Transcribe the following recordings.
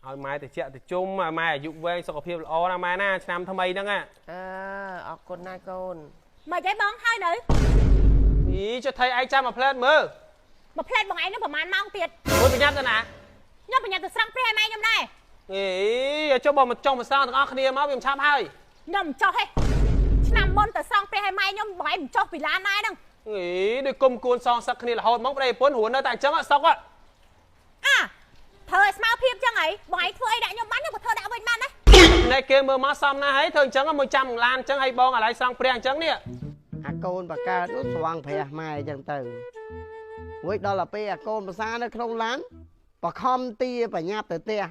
ឲ្យម៉ែតិចតិជុំឲ្យម៉ែអាយុវែងសុខភាពល្អណាម៉ែណាឆ្នាំថ្មីហ្នឹង អឺអរគុណណាកូន មកឯងបងហើយនៅ អីចុះថៃឯងចាំមួយផ្លែតមើល មួយផ្លែតបងឯងនឹងប្រហែលម៉ោងទៀត មួយប្រញាប់ទៅណា ខ្ញុំប្រញាប់ទៅស្រង់ព្រះឲ្យម៉ែខ្ញុំដែរ អេចុះបងមកចុះមកស្រង់ទាំងអស់គ្នាមកវាមិនឆាប់ហើយ ខ្ញុំមិនចុះទេឆ្នាំមុនទៅស្រង់ព្រះឲ្យម៉ែខ្ញុំបងឯងមិនចុះពីឡានដែរហ្នឹង អេដូចគុំគួនសងសឹកគ្នារហូតមកប្តីប្រពន្ធរស់នៅតែអញ្ចឹងសុកអាធ្វើឲ្យស្មើភាពចឹងហីបងឯងធ្វើអីដាក់ខ្ញុំបានខ្ញុំក៏ធ្វើដាក់វិញបានដែរ ណែគេមើលមកសមណាស់ហើយធ្វើអញ្ចឹងមួយចាំឡានអញ្ចឹងហើយបងឥឡូវស្រង់ព្រះអញ្ចឹងនេះ អាកូនបកើតនោះស្រង់ព្រះម៉ែអញ្ចឹងទៅរួចដល់ទៅពេលអាកូនប្រសានៅក្នុងឡានបខំទាបញ្ញាប់ទៅផ្ទះ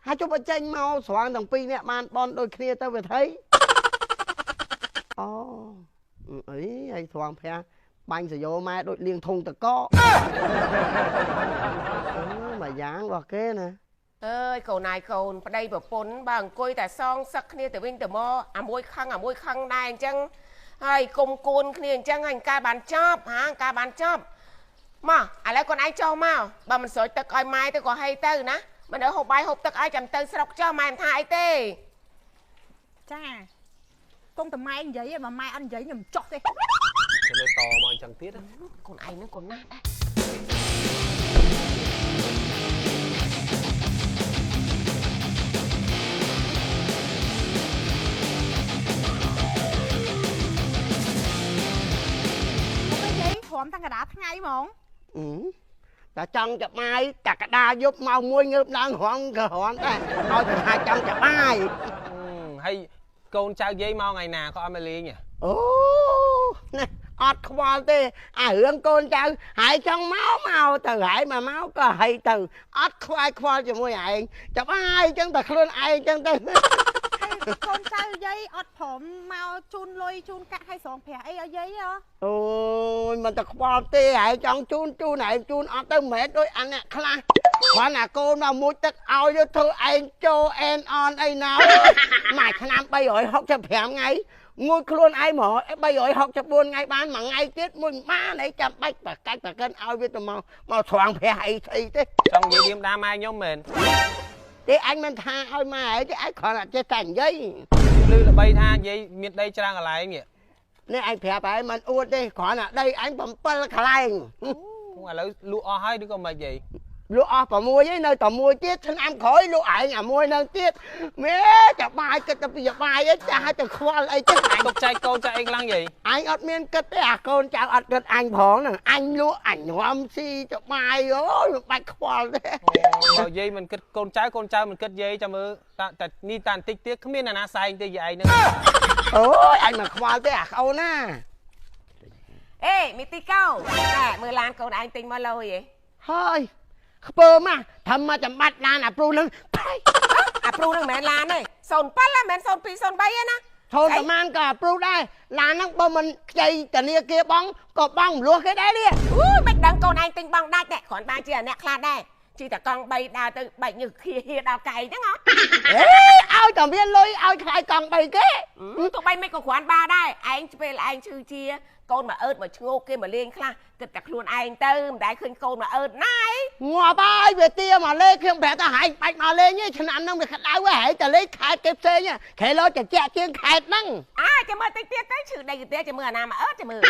ហើយជប់ឲ្យចេញមកស្រង់ទាំងពីរនាក់បានបនដូចគ្នាទៅវាថៃអូអីហើយស្រង់ព្រះបាញ់សយោម៉ែដូចលៀងធុងតកមួយយ៉ាងរបស់គេណា អើយកូនណាយកូនប្តីប្រពន្ធបើអង្គុយតែសងសឹកគ្នាទៅវិញទៅមកអាមួយខឹងអាមួយខឹងដែរអញ្ចឹងហើយគុំគួនគ្នាអញ្ចឹងហើយការបានចប់ហាការបានចប់មកឥឡូវកូនឯងចុះមកបើមិនស្រោចទឹកឲ្យម៉ែទៅក៏ហីទៅណាមិនឲ្យហូបបាយហូបទឹកឲ្យចាំទៅស្រុកចុះម៉ែមិនថាអីទេ ចាគង់តែម៉ែនិយាយបើម៉ែអត់និយាយខ្ញុំចុះទេ ទៅលើតមកអញ្ចឹងទៀត កូនឯងនឹងកូនណាស់ដែរ ព្រមតាំងកដាថ្ងៃហ្មង តែចង់ចបាយតែកដាយប់មកមួយងើបឡើងរងក៏រងដែរឲ្យតែថាចង់ចបាយ ហើយកូនចៅយាយមកថ្ងៃណាក៏អត់មកលេង អូណាអត់ខ្វល់ទេអារឿងកូនចៅហើយចង់មកមកទៅហើយមកមកក៏ហីទៅអត់ខ្វាយខ្វល់ជាមួយឯងចបាយអញ្ចឹងតែខ្លួនឯងអញ្ចឹងទៅ កូនចៅយាយអត់ព្រមមកជូនលុយជូនកាក់ឲ្យស្រងប្រាក់អីឲ្យយាយហ៎ អូយមិនតែខ្វល់ទេហើយចង់ជូនជូនឯងជូនអត់ទៅមិនមែនដូចអាអ្នកខ្លះគ្រាន់តែកូនមកមួយទឹកឲ្យទៅធ្វើឯងចូលអែនអនអីណាមួយឆ្នាំ365ថ្ងៃមួយខ្លួនឯងមក364ថ្ងៃបានមួយថ្ងៃទៀតមួយបានអីចាំបាច់បកាច់បកិនឲ្យវាទៅមកមកស្រង់ប្រាក់អីស្អីទេ ចង់និយាយរៀមដាម៉ែខ្ញុំមែន ទេអញមិនថាឲ្យម៉ែឯងទេអញគ្រាន់តែចេះតែនិយាយ ឮល្បីថានិយាយមានដីច្រើនកន្លែងនេះ នេះអញប្រាប់ហើយមិនអួតទេគ្រាន់តែដីអញ7កន្លែង ឥឡូវលក់អស់ហើយឬក៏មិននិយាយ លក់អស់6ឯងនៅតែមួយទៀតឆ្នាំក្រោយលក់ឯងអាមួយនឹងទៀតមេចបាយគិតទៅពីចបាយឯងចាស់ឲ្យទៅខ្វល់អីទេ អញទុកចែកកូនចែកអីខ្លាំងយាយ អញអត់មានគិតទេអាកូនចៅអត់គិតអញផងហ្នឹងអញលក់អញរំស៊ីចបាយអូយមិនបាច់ខ្វល់ទេ បើយាយមិនគិតកូនចៅកូនចៅមិនគិតយាយចាំមើលតែនេះតាបន្តិចទៀតគ្មានអ្នកណាសែងទេយាយឯងហ្នឹង អូយអញមិនខ្វល់ទេអាកូនណា អេមីទីកោតែមើលឡានកូនឯងទិញមកលុយឯង ហើយខ្ពើមកធ្វើមកចំបាច់ឡានអាព្រូនឹង អាព្រូនឹងមិនមែនឡានទេ07មិនមែន02 03ទេណា ធូនប្រហែលក៏អាព្រូដែរឡានហ្នឹងបើមិនខ្ចីធនាគារបងក៏បងមលោះគេដែរនេះ អូយមិនដឹងកូនឯងទិញបងដាច់ដែរគ្រាន់បានជាអ្នកខ្លះដែរជីតកង់3ដើរទៅបែកញើសខៀហៀដល់កែងហ្នឹងហ៎ អេឲ្យតែមានលុយឲ្យថ្លៃកង់3គេ ទោះបីមិនក៏គ្រាន់បានដែរឯងពេលឯងឈឺជាកូនមកអើតមកឈ្ងោកគេមកលេងខ្លះគិតតែខ្លួនឯងទៅមិនដែលឃើញកូនមកអើតណាឯង ងាប់ហើយវាទាមកលេងខ្ញុំប្រាប់ថាហែងបាច់មកលេងទេឆ្នាំហ្នឹងវាក្តៅហើយតែលេងខេតគេផ្សេងខេលោចចាក់ជាងខេតហ្នឹង អើចាំមើលតិចទៀតទៅឈឺដីគេទៀតចាំមើលអាណាមកអើតចាំមើល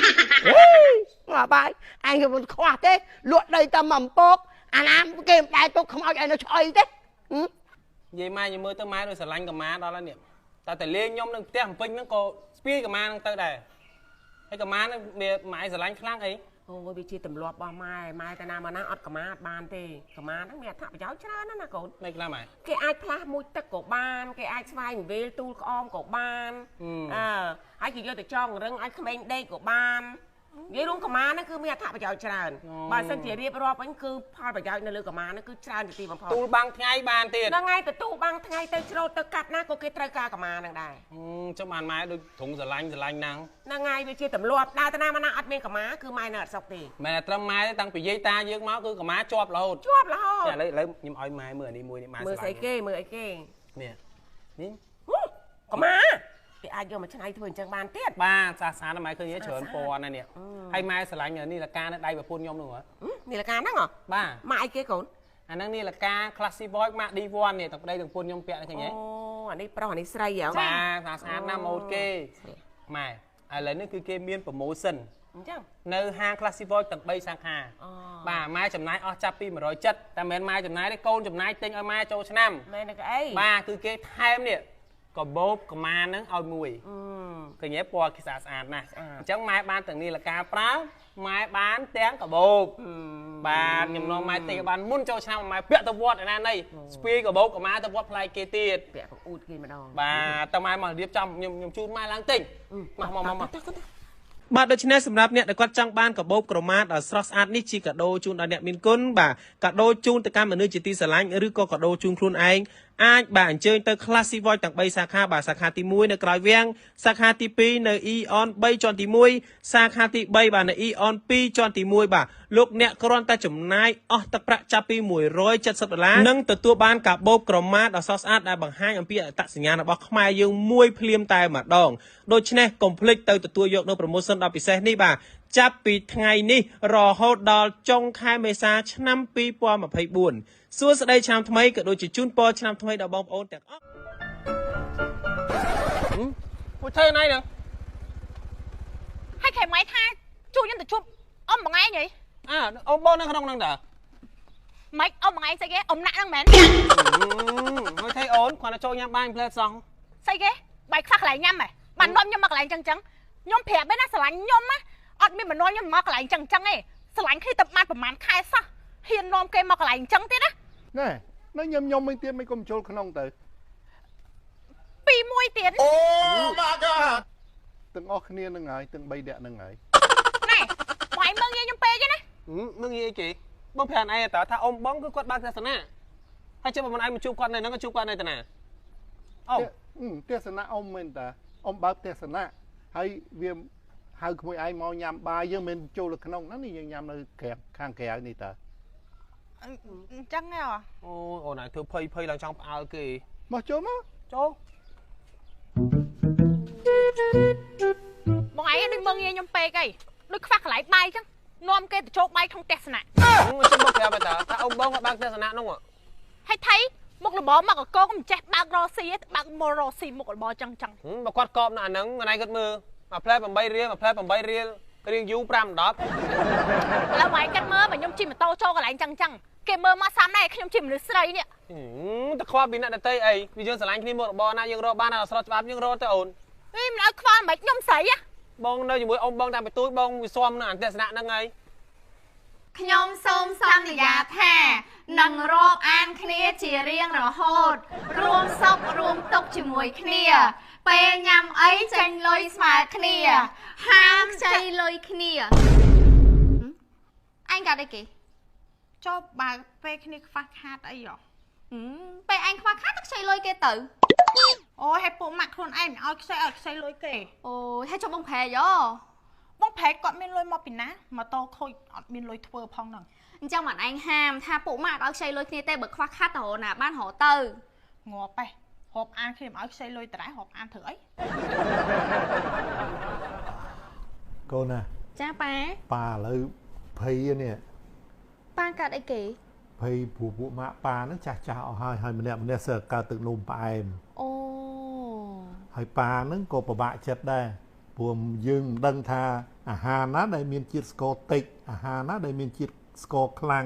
ងាប់ហើយឯងក៏មិនខ្វះទេលក់ដីតែមួយអំពកអាណាគេមិនដែលទុកខ្មោចឲ្យនៅឆ្អុយទេ និយាយម៉ែខ្ញុំមើលទៅម៉ែដូចស្រឡាញ់កម្មាដល់ហើយនេះតែតែលេងខ្ញុំនឹងផ្ទះពេញហ្នឹងក៏ស្ពាយកម្មាហ្នឹងទៅដែរហើយកម្មាហ្នឹងវាម៉ែស្រឡាញ់ខ្លាំងអី អូយវាជាទម្លាប់របស់ម៉ែម៉ែតាណាមកណាអត់កម្មាអត់បានទេកម្មាហ្នឹងមានអត្ថប្រយោជន៍ច្រើនណាស់ណាកូន មិនខ្លះម៉ែ គេអាចផ្លាស់មួយទឹកក៏បានគេអាចស្វែងវេលទូលក្អមក៏បានអើហើយគេយកទៅចងរឹងឲ្យក្មេងដេកក៏បាននិយាយរួមកម្មាហ្នឹងគឺមានអត្ថប្រយោជន៍ច្រើនបើសិនជារៀបរាប់វិញគឺផលប្រយោជន៍នៅលើកម្មាហ្នឹងគឺច្រើនជាទីបំផុត ទូលបាំងថ្ងៃបានទៀត ហ្នឹងហើយទៅទូបាំងថ្ងៃទៅច្រូតទៅកាត់ណាក៏គេត្រូវការកម្មាហ្នឹងដែរ ចុះបានម៉ែដូចទ្រង់ស្រឡាញ់ស្រឡាញ់ហ្នឹង ហ្នឹងហើយវាជាទម្លាប់ដើរទៅណាមកណាអត់មានកម្មាគឺម៉ែនៅអត់សុខទេ មែនតែត្រឹមម៉ែទេតាំងពីយាយតាយើងមកគឺកម្មាជាប់រហូត ជាប់រហូត ឥឡូវឥឡូវខ្ញុំឲ្យម៉ែមើលអានេះមួយនេះម៉ែ មើលស្អីគេមើលអីគេ នេះនេះ កម្មាគេអាចយកមកច្នៃធ្វើអញ្ចឹងបានទៀត បាទសាស្អាតម៉ែឃើញច្រើនពណ៌ណាស់នេះហើយម៉ែស្រឡាញ់នេះលកានៅដៃប្រពន្ធខ្ញុំនោះហ៎ នេះលកាហ្នឹងហ៎ បាទ ម៉ាក់អីគេកូន អាហ្នឹងនាឡិកា Classy Boy ម៉ាក D1 នេះទាំងប្តីទាំងប្រពន្ធខ្ញុំពាក់នេះឃើញទេ អូអានេះប្រុសអានេះស្រីហ៎ បាទស្អាតណាស់ម៉ូតគេម៉ែឥឡូវនេះគឺគេមាន promotion អញ្ចឹង នៅហាង Classy Boy ទាំង3សាខាបាទម៉ែចំណាយអស់ចាប់ពី170តែមិនមែនម៉ែចំណាយទេកូនចំណាយទិញឲ្យម៉ែចូលឆ្នាំ មែនទេអី បាទគឺគេថែមនេះកាបូបកម្មាហ្នឹងឲ្យមួយឃើញទេពណ៌គេស្អាតស្អាតណាស់អញ្ចឹងម៉ែបានទាំងនាឡិកាប្រើម៉ែបានទាំងកាបូបបាទខ្ញុំនាំម៉ែទិញឲ្យបានមុនចូលឆ្នាំម៉ែពាក់ទៅវត្តឯណានៃស្ពាយកាបូបកម្មាទៅវត្តផ្លែគេទៀត ពាក់បង្អួតគេម្ដង បាទតើម៉ែមករៀបចំខ្ញុំជូនម៉ែឡើងទិញមកមកមកបាទដូច្នេះសម្រាប់អ្នកដែលគាត់ចង់បានកាបូបក្រមាដ៏ស្រស់ស្អាតនេះជាកាដូជូនដល់អ្នកមានគុណបាទកាដូជូនទៅកាន់មនុស្សជាទីស្រឡាញ់ឬក៏កាដូជូនខ្លួនឯងអាចបាទអញ្ជើញទៅ Classy Watch ទាំង3សាខាបាទសាខាទី1នៅក្រោយវាំងសាខាទី2នៅ Eon 3ជាន់ទី1សាខាទី3បាទនៅ Eon 2ជាន់ទី1បាទលោកអ្នកគ្រាន់តែចំណាយអស់ទឹកប្រាក់ចាប់ពី170ដុល្លារនិងទទួលបានកាបូបក្រមាដ៏ស្រស់ស្អាតដែលបង្ហាញអំពីអត្តសញ្ញាណរបស់ខ្មែរយើងមួយភ្លាមតែម្ដងដូច្នេះកុំភ្លេចទៅទទួលយកនូវ promotion ដ៏ពិសេសនេះបាទចាប់ពីថ្ងៃនេះរហូតដល់ចុងខែមេសាឆ្នាំ2024សួស្តីឆ្នាំថ្មីក៏ដូចជាជូនពរឆ្នាំថ្មីដល់បងប្អូនទាំងអស់មួយធ្វើណៃហ្នឹង ហើយខែម៉ៃថាជួខ្ញុំទៅជួបអ៊ំបងឯងហី អើអ៊ំបងនៅក្នុងហ្នឹងតើ ម៉េចអ៊ំបងឯងស្អីគេអ៊ំណាក់ហ្នឹងមែន មួយធ្វើអូនគាត់ទៅចូលញ៉ាំបាយផ្លែសង ស្អីគេបាយខ្វះកន្លែងញ៉ាំហ៎បាននាំខ្ញុំមកកន្លែងចឹងចឹងខ្ញុំប្រាប់ឯណាស្រឡាញ់ខ្ញុំណាអត់មានមនោខ្ញុំមកកន្លែងចឹងចឹងឯងស្រឡាញ់គ្នាទៅបានប្រហែលខែសោះហ៊ាននាំគេមកកន្លែងចឹងទៀតណា ណែនៅញឹមមិនទៀតមិនកុំចូលក្នុងទៅ ពីមួយទៀត Oh my god ទាំងអស់គ្នានឹងហើយទាំង3នាក់នឹងហើយ ណែបងឯងមើងងាយខ្ញុំពេកទេណា មើងងាយអីគេបងប្រាប់ឯងតើថាអ៊ំបងគឺគាត់បើកទស្សនៈហើយចុះបើមិនឯងមកជួបគាត់នៅហ្នឹងក៏ជួបគាត់នៅតាណាអូ ទស្សនៈអ៊ំមែនតាអ៊ំបើកទស្សនៈហើយវាហៅក្មួយឯងមកញ៉ាំបាយយើងមិនចូលទៅក្នុងហ្នឹងនេះយើងញ៉ាំនៅក្រៅខាងក្រៅនេះតើ អញ្ចឹងហ៎ អូអូនឯងធ្វើភ័យភ័យឡើងចង់ផ្អើលគេ មកចូលមក ចូល បងឯងដូចមើងងាយខ្ញុំពេកអីដូចខ្វះកន្លែងបាយអញ្ចឹងនាំគេទៅចូលបាយក្នុងទស្សនៈ ខ្ញុំមកប្រាប់តើថាអ៊ំបងគាត់បើកទស្សនៈនោះ ហើយថៃមុខរបរមកកកមិនចេះបើករស៊ីទេបើកមករស៊ីមុខរបរចឹងចឹង បើគាត់កបនៅអាហ្នឹងថ្ងៃគាត់មើលមួយផ្លែ8រៀលមួយផ្លែ8រៀលរៀងយូរ5 10 ឥឡូវបងឯងគិតមើលបើខ្ញុំជិះម៉ូតូចូលកន្លែងចឹងចឹងគេមើលមកសាំដែរខ្ញុំជាមនុស្សស្រីនេះ ទៅខ្វល់ពីអ្នកដទៃអីវាយើងស្រឡាញ់គ្នាមុខរបរណាយើងរកបានអត់ស្រស់ច្បាប់យើងរកទៅអូន ហីមិនឲ្យខ្វល់មិនខ្ញុំស្រីហ៎ បងនៅជាមួយអ៊ំបងតាមពីទូចបងវាស៊ាំនៅអន្តរសនៈហ្នឹងហើយ ខ្ញុំសូមសន្យាថានឹងរាប់អានគ្នាជារៀងរហូតរួមសុខរួមទុក្ខជាមួយគ្នាពេលញ៉ាំអីចេញលុយស្មើគ្នាហាមខ្ចីលុយគ្នាអញកាត់អីគេ ចុះបើពេលគ្នាខ្វះខាតអីហ៎ ពេលអញខ្វះខាតទៅខ្ចីលុយគេទៅ អូយហើយពួកម៉ាក់ខ្លួនឯងមិនឲ្យខ្ចីឲ្យខ្ចីលុយគេ អូយហើយចុះបងប្រែយោ បងប្រែគាត់មានលុយមកពីណាម៉ូតូខូចអត់មានលុយធ្វើផងហ្នឹង អញ្ចឹងមិនឯងហាមថាពួកម៉ាក់អត់ឲ្យខ្ចីលុយគ្នាទេបើខ្វះខាតទៅរណាបានរទៅ ងាប់ឯងរាប់អានគ្នាមិនឲ្យខ្ចីលុយតរ៉ែរាប់អានធ្វើអី កូនណា ចាប៉ា ប៉ាឥឡូវភ័យនេះ ប៉ាកាត់អីគេ ភ័យព្រោះពួកម៉ាក់ប៉ាហ្នឹងចាស់ចាស់អស់ហើយហើយម្នាក់ម្នាក់សើកើតទឹកនោមផ្អែម អូ ហើយប៉ាហ្នឹងក៏ពិបាកចិត្តដែរព្រោះយើងមិនដឹងថាអាហារណាដែលមានជាតិស្ករតិចអាហារណាដែលមានជាតិស្ករខ្លាំង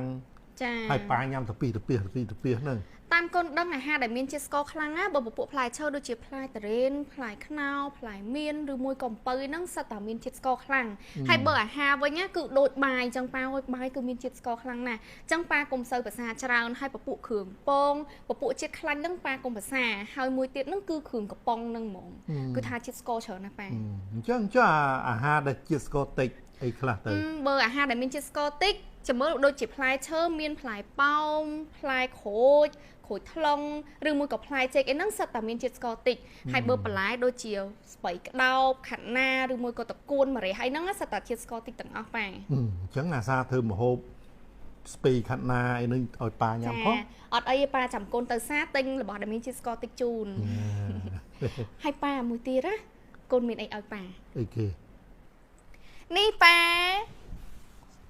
ចា ហើយប៉ាញ៉ាំទៅពីទៅពីទៅពីទៅពីហ្នឹង តាមកូនដឹងអាហារដែលមានជាតិស្ករខ្លាំងណាបើពពួកផ្លែឈើដូចជាផ្លែតារ៉េនផ្លែខ្នុរផ្លែមៀនឬមួយកំពៅហ្នឹងសិតតែមានជាតិស្ករខ្លាំងហើយបើអាហារវិញណាគឺដូចបាយអញ្ចឹងប៉ាអើយបាយគឺមានជាតិស្ករខ្លាំងណាស់អញ្ចឹងប៉ាកុំសូវប្រសាច្រើនហើយពពួកគ្រឿងពងពពួកជាតិខ្លាញ់ហ្នឹងប៉ាកុំប្រសាហើយមួយទៀតហ្នឹងគឺគ្រឿងកំប៉ុងហ្នឹងហ្មងគឺថាជាតិស្ករច្រើនណាស់ប៉ា អញ្ចឹងចុះអាហារដែលជាតិស្ករតិចអីខ្លះទៅ បើអាហារដែលមានជាតិស្ករតិចចាំមើលដូចជាផ្លែឈើមានផ្លែប៉ោមផ្លែក្រូចក្រូចថ្លុងឬមួយក៏ផ្លែចេកអីហ្នឹងសិតតែមានជាតិស្ករតិចហើយបើបន្លែដូចជាស្ពៃក្តោបខាត់ណាឬមួយក៏តកួនម្រះអីហ្នឹងសិតតែជាតិស្ករតិចទាំងអស់ប៉ា អញ្ចឹងអាសាធ្វើម្ហូបស្ពៃខាត់ណាអីហ្នឹងឲ្យប៉ាញ៉ាំផង អត់អីទេប៉ាចាំកូនទៅសាទិញរបស់ដែលមានជាតិស្ករតិចជូនហើយប៉ាមួយទៀតណាកូនមានអីឲ្យប៉ា អីគេ នេះប៉ា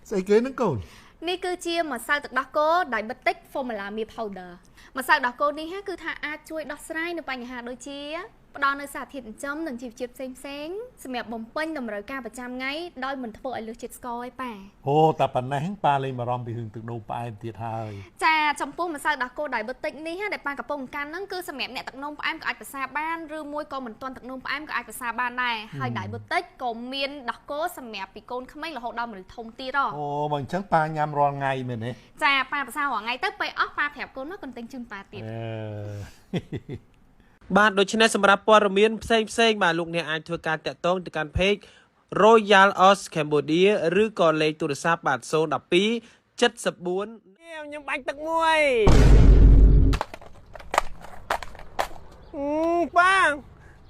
ស្អីគេហ្នឹងកូន នេះគឺជាម្សៅទឹកដោះគោ Diabetic Formula Milk Powder ម្សៅដោះគោនេះគឺថាអាចជួយដោះស្រាយនៅបញ្ហាដូចជាផ្ដល់នូវសារធាតុចិញ្ចឹមនិងជីវជាតិផ្សេងៗសម្រាប់បំពេញតម្រូវការប្រចាំថ្ងៃដោយមិនធ្វើឲ្យលើសជាតិស្ករឯប៉ា អូតែប៉ុណ្ណេះប៉ាលេងបារម្ភពីរឿងទឹកនោមផ្អែមទៀតហើយ ចាចំពោះម្សៅដោះគោ Diabetic នេះដែលប៉ាកំពុងកាន់ហ្នឹងគឺសម្រាប់អ្នកទឹកនោមផ្អែមក៏អាចប្រសាបានឬមួយក៏មិនទាន់ទឹកនោមផ្អែមក៏អាចប្រសាបានដែរហើយ Diabetic ក៏មានដោះគោសម្រាប់ពីកូនក្មេងរហូតដល់មនុស្សធំទៀត អូបើអញ្ចឹងប៉ាញ៉ាំរាល់ថ្ងៃមែនទេ ចាប៉ាប្រសារាល់ថ្ងៃទៅពេលអស់ប៉ាប្រាប់កូនមកកូនទិញជូនប៉ាទៀត បាទដូច្នេះសម្រាប់ព័ត៌មានផ្សេងផ្សេងបាទលោកអ្នកអាចធ្វើការតាក់ទងទៅកាន់ page Royal Os Cambodia ឬក៏លេខទូរស័ព្ទបាទ012 74ខ្ញុំបាញ់ទឹកមួយប៉ា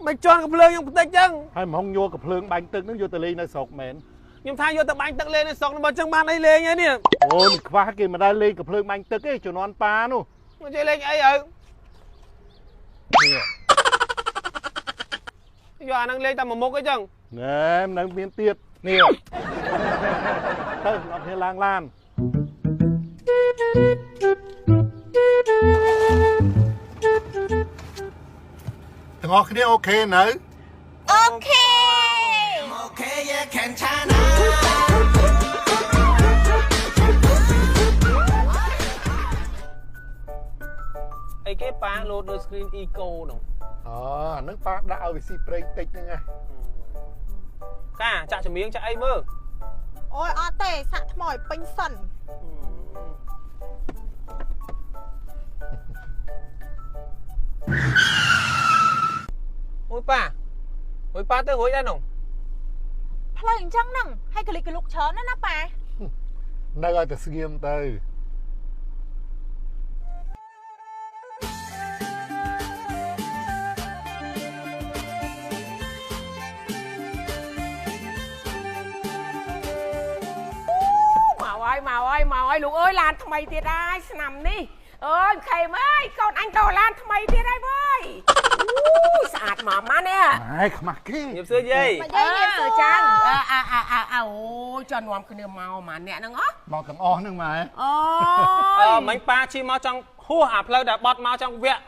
មិនជន់កំភ្លើងខ្ញុំបន្តិចចឹង ហើយហ្មងយកកំភ្លើងបាញ់ទឹកហ្នឹងយកទៅលេងនៅស្រុកមែន ខ្ញុំថាយកទៅបាញ់ទឹកលេងនៅស្រុកបើចឹងបានអីលេងហើយនេះ អូមិនខ្វះគេមិនដែលលេងកំភ្លើងបាញ់ទឹកទេជំនាន់ប៉ានោះ មកចេះលេងអីហើយយកអាហ្នឹងលេងតែមួយមុខអីចឹង ណែនៅមានទៀតនេះទៅដល់គ្នាឡើងឡានទាំងអស់គ្នាអូខេនៅ អូខេ អូខេ yeah can China អីគេប៉ាលោតដូច screen eco នោះ អូអានឹងប៉ាដាក់ឲ្យវាស៊ីប្រេងតិចហ្នឹងហ៎ កាចាក់ចម្រៀងចាក់អីមើល អូយអត់ទេសាក់ថ្មឲ្យពេញសិន អូយប៉ាអូយប៉ាទៅរួចដែរនោះ ផ្លូវអញ្ចឹងហ្នឹងហើយកលិកលុកច្រើនណាស់ណាប៉ា នៅឲ្យតែស្ងៀមទៅ មកហើយមកហើយលោកអើយឡានថ្មីទៀតហើយឆ្នាំនេះអើយខេមអើយកូនអញដោះឡានថ្មីទៀតហើយវើយអូយស្អាតមកម៉ានេះ ហែខ្មាស់គេ ញៀបសួរយាយ អើចាងអើអើអើអូយចង់នាំគ្នាមកម៉ាអ្នកហ្នឹងហ៎ មកទាំងអស់ហ្នឹងម៉ែ អូ យអឺមិញប៉ាជិះមកចង់ហួសអាផ្លូវដែលបត់មកចង់វគ្គ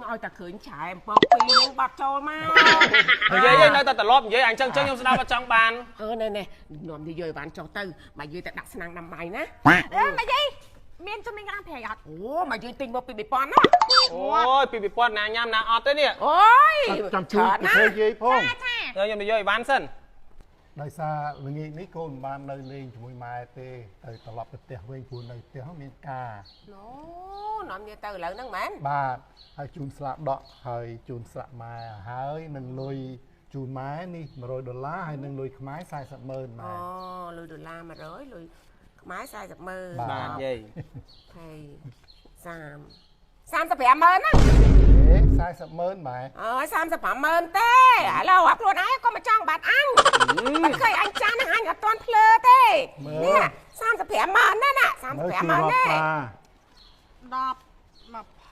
ឲ្យតែឃើញឆែអំពកពីរហ្នឹងបត់ចូលមក និយាយនៅតែត្រឡប់និយាយអញ្ចឹងខ្ញុំស្ដាប់អត់ចង់បាន អឺនេះនេះនាំនិយាយបានចុះទៅមកយាយទៅដាក់ស្នាងដាំបាយណា អឺមកយាយមានជំនាញក្រាំប្រៃអត់ អូមកយាយទិញមកពី2000ណា អូយពី2000ណាញ៉ាំណាអត់ទេនេះ អូយ ចាំជួយទៅយាយផង ខ្ញុំនិយាយអីវ៉ាន់សិន ដោយសារល្ងាចនេះកូនមិនបាននៅលេងជាមួយម៉ែទេទៅត្រឡប់ទៅផ្ទះវិញព្រោះនៅផ្ទះមានការ អូនាំនិយាយទៅឥឡូវហ្នឹងមែន បាទហើយជូនស្លាកដកហើយជូនស្លាកម៉ែហើយនឹងលុយជូនម៉ែនេះ100ដុល្លារហើយនឹងលុយខ្មែរ40ម៉ឺនម៉ែ អូលុយដុល្លារ100លុយខ្មែរ40ម៉ឺន បាទយាយ 20 30 35ម៉ឺនណា អេ40ម៉ឺនម៉ែ អើយ35ម៉ឺនទេឥឡូវអាខ្លួនឯងក៏មកចង់បាត់អញបាត់ឃើញអញចាស់ហ្នឹងអញអត់ទាន់ភ្លើទេនេះ35ម៉ឺនណាណា35ម៉ឺនទេ 10 20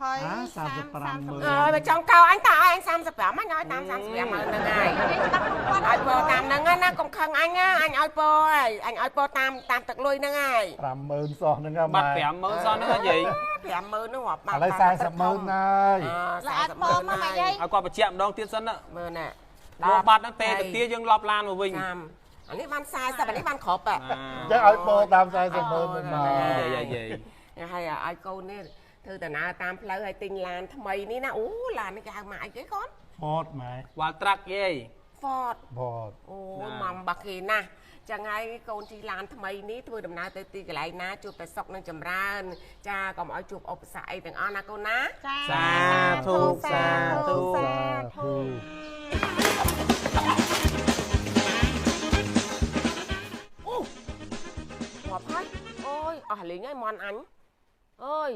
35ម៉ឺន អើយមកចង់កោអញតើឲ្យអញ35អញឲ្យតាម35ម៉ឺនហ្នឹងហើយឲ្យពោតាមហ្នឹងណាកុំខឹងអញណាអញឲ្យពោហើយអញឲ្យពោតាមតាមទឹកលុយហ្នឹងហើយ 50000សោះហ្នឹង បាត់50000សោះហ្នឹងហ៎យាយ 50000ហ្នឹងរាប់បាត់ ឥឡូវ40ម៉ឺនហើយ 40ម៉ឺន មកយាយ ឲ្យគាត់បញ្ជាក់ម្ដងទៀតសិនណា មើលណា លោកបាត់ហ្នឹងទេទៅទាយើងឡប់ឡានមកវិញ អានេះបាន40អានេះបានគ្រប់ អញ្ចឹងឲ្យពោតាម40ម៉ឺនហ្នឹងមក យាយយាយ ហើយឲ្យកូននេះធ្វើដំណើរតាមផ្លូវឲ្យទិញឡានថ្មីនេះណាអូឡាននេះគេហៅម៉ាក់អីគេកូន Ford ម៉ែ Wildtrak យាយ Ford Ford អូម៉ំបាគេណាស់ចឹងហើយកូនជិះឡានថ្មីនេះធ្វើដំណើរទៅទីកន្លែងណាជួបតែសុខនិងចម្រើនចាកុំឲ្យជួបឧបសគ្គអីទាំងអស់ណាកូនណា សាធុសាធុ សាធុ អូងាប់ហើយអូយអស់លេងហើយមន់អញអើយ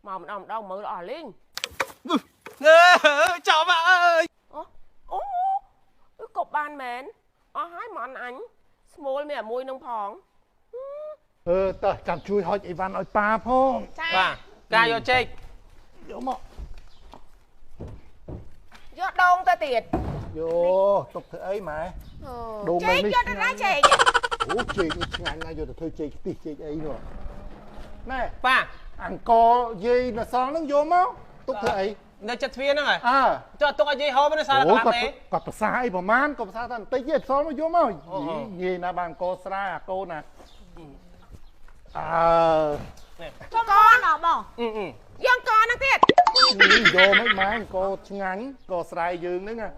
មកម្ដងម្ដងមើលអស់លេង ចំអើយ អូអូកប់បានមែនអស់ហើយមន់អញស្មូលមានអាមួយនឹងផង អឺតោះចាំជួយហុចអីវ៉ាន់ឲ្យប៉ាផង ចា បាទកាយកចេក យកមក យកដងទៅទៀត យកទុកធ្វើអីម៉ែដង ចេកយកទៅណាចេក អូចេកនេះឆ្ងាញ់ណាស់យកទៅធ្វើចេកខ្ទិះចេកអីនោះ ណែ ប៉ា អង្គយាយនៅសល់ហ្នឹងយកមកទុកធ្វើអី នៅចិត្តទ្វារហ្នឹងហ៎ អើ ចុះទុកឲ្យយាយហូបនេះសល់ក អូគាត់ ន្លះទេ គាត់ប្រសាអីប្រហែលគាត់ប្រសាតែបន្តិចទេសល់មកយកមកយាយណាបានអង្គស្រាអាកូនណាអើ ចូលកនអបង អឺអឺ យកកហ្នឹងទៀត យកមិនម៉ែអង្គឆ្ងាញ់កស្រែយើងហ្នឹងណា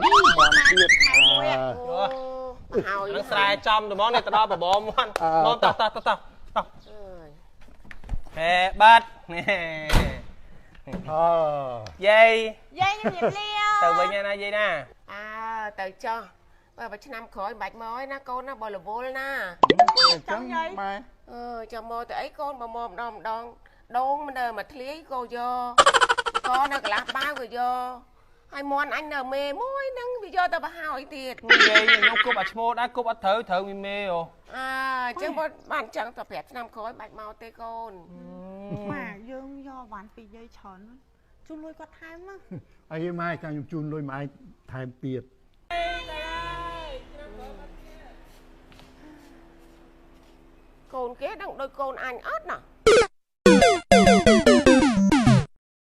នេះមកទៀតអើ អូហើយ នឹងស្រែចំត្មងនេះទៅដល់បបរមាន់មកតោះតោះតោះតោះតោះហេបាត់នេះ អើ យាយ យាយខ្ញុំជម្រាបលា ទៅវិញណាយាយណា អើទៅចោះបើឆ្នាំក្រោយមិនបាច់មកឯណាកូនណាបើរវល់ណា អញ្ចឹងម៉ែ អឺចាំមកទៅអីកូនបើមកម្ដងម្ដងដូងមិននៅមកធ្លាយក៏យកកនៅកន្លះបាវក៏យកហើយមន់អញនៅមេមួយហ្នឹងវាយកទៅប្រហើយទៀត យាយខ្ញុំគប់អាឈ្មោះដែរគប់អត់ត្រូវត្រូវមីមេអូ អើអញ្ចឹងបើបានអញ្ចឹងទៅប្រាប់ឆ្នាំក្រោយបាច់មកទេកូន ម៉ាយើងយកវ៉ាន់ពីយាយច្រើនជូនលុយគាត់ថែមណា អីម៉ែចាំខ្ញុំជូនលុយម៉ែថែមទៀត កូនគេដឹងដូចកូនអញអត់ណា